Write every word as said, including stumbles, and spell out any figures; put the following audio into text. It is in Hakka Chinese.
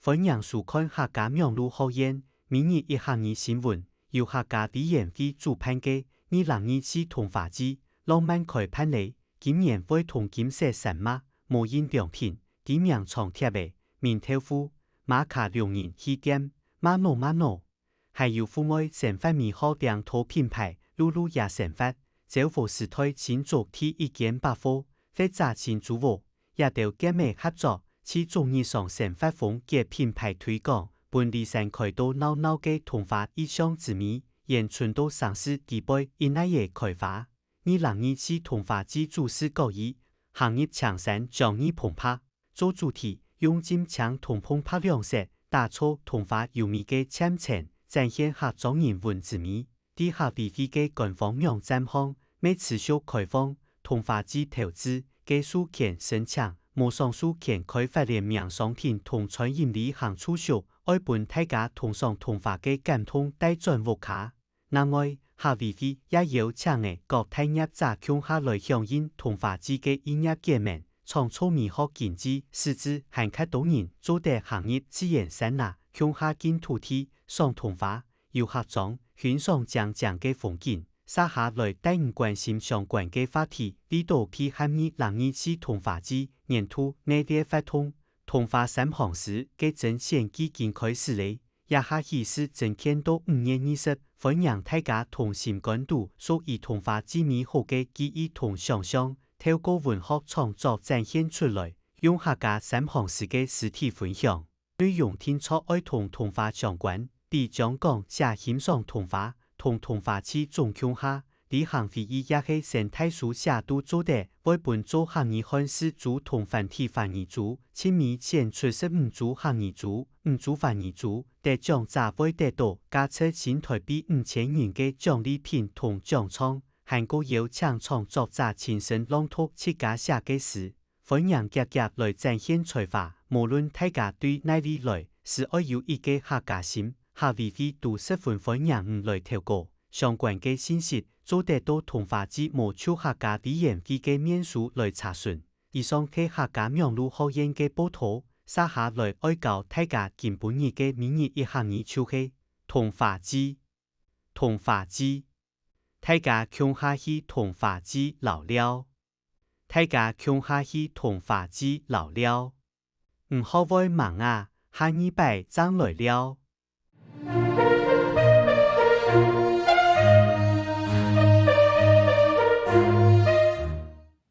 歡迎收看客家網路學院每日一客語新聞，由客家委員會主辦个二零二四桐花季，浪漫開辦咧。今年會同金色山脈、無印良品、知名長貼仔、明豆腐、馬卡龍人氣店、Mano Mano，還有戶外生活美學領導品牌Luluya生活、昭和時代新竹第一間百貨或者新竹屋，這兜店仔合作，七種日常生活風格品牌推廣，分離山開到鬧鬧个桐花異鄉滋味，延伸到城市底背一帶仔開花。二零二四桐花季主視各異，行入青山將你澎湃。 做主題，用金青同澎湃兩色，打造桐花優美个漸層，展現客庄人文滋味。在客委會个官方網站項，乜持續開放桐花季投資、个授權申請、無賞授權開發聯名商品同餐飲旅行住宿，愛分大家同賞桐花个感動帶轉屋下。 另外，客委會也邀請仔各大業者共下來響應桐花季个異業結盟，創造美好經濟，使之還較多人做得行入自然山林，共下近土地，賞桐花，遊客庄，欣賞靚靚个風景。接下來帶你關心相關个話題，為著配合二零二四桐花季年度系列活動，桐花三行詩个徵選已經開始咧。 這下起勢徵件到五月二十，歡迎大家同心肝肚，屬於桐花最美好个記憶同想像，透過文學創作展現出來，用客家三行詩个詩體分享。內容定著愛同桐花相關，比將講寫欣賞桐花、同桐花趣種共下，旅行回憶也係生態書寫都做得，會分做客語漢字組同繁體華語組，盡尾選出十五組客語組、五組華語組， 得獎者會得著價值新臺幣五千銀个獎勵品同獎狀，還過邀請創作者親身朗讀自家寫个詩。歡迎遽遽來展現才華，無論大家對哪位來，只愛有一個客家心，客委會都十分歡迎你來投稿。相關个信息，做得到桐花季無就客家委員會个面書來查詢。 以上係客家網路學院个報導，接下來愛教大家今晡日个每日一客語就係：桐花季，桐花季，大家共下去桐花季遶尞，大家共下去桐花季遶尞。毋好會吂啊，下二擺正來尞。